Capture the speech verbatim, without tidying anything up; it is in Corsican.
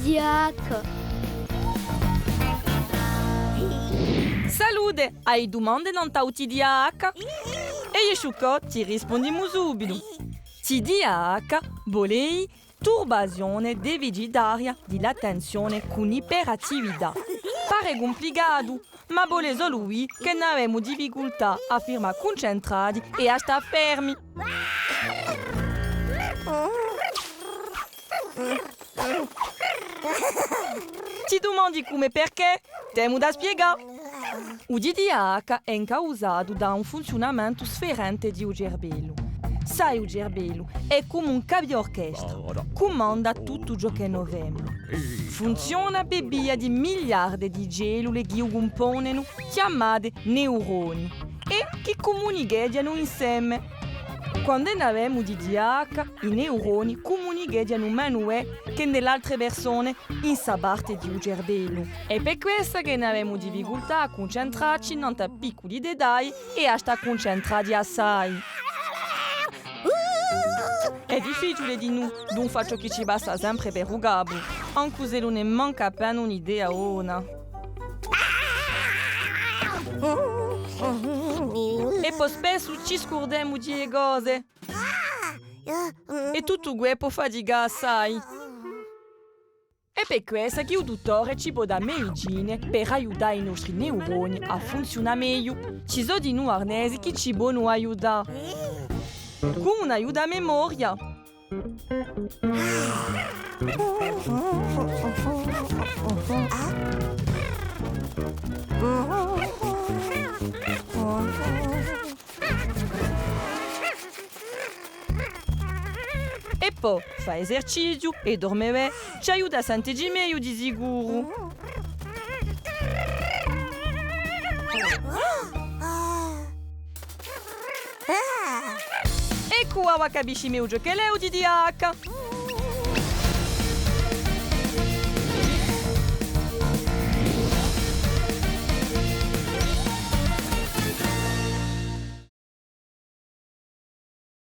T D A H. Salute! Ai dumande nant'à u T D A H? È eiu, Sciuccò, ti rispundimu subitu. T D A H vole dì turbazione deficitaria di l'attenzione cun iperattività. Pare cumplicatu, ma vole solu dì chì n'avemu difficultà à firmà cuncentrati è à stà fermi. Ti dumandi cumu è perchè? T'emu da spiegà. U T D A H hè incausatu da un funziunamentu sferente di u cerbellu. Sai, u cerbellu hè cum'è un capiorchestra, cumanda tuttu ciò chì no femu. Funziona per via di miliarde di cellule chì u cumponenu, chjamate neuroni, è chì cumunicheghjanu inseme. Quand'è n'avemu T D A H, i neuroni cumunicheghjanu menu bè chè ind'è l'altre persone in sta parte di u cerbellu. Hè per quessa chì n'avemu difficultà à cuncentracci nant'à picculi detagli è à stà cuncentrati assai. Hè difficiule dinù ùn fà ciò chì ci passa sempre per u capu, ancu s'ellu n'hè mancu appena un'idea bona. È po spessu ci scurdemu di e cose. È tuttu què pò faticà assai. Hè per quessa chì u duttore ci pò dà medicine per aiutà i nostri neuroni à funziunà megliu. Ci sò dinù arnesi chì ci ponu aiutà. Cum'è un aiut'à memoria. È po, fà eserciziu è dorme bè ci aiuta à senteci megliu di sicuru. Eccu, avà capisci megliu ciò ch'ellu hè u T D A H.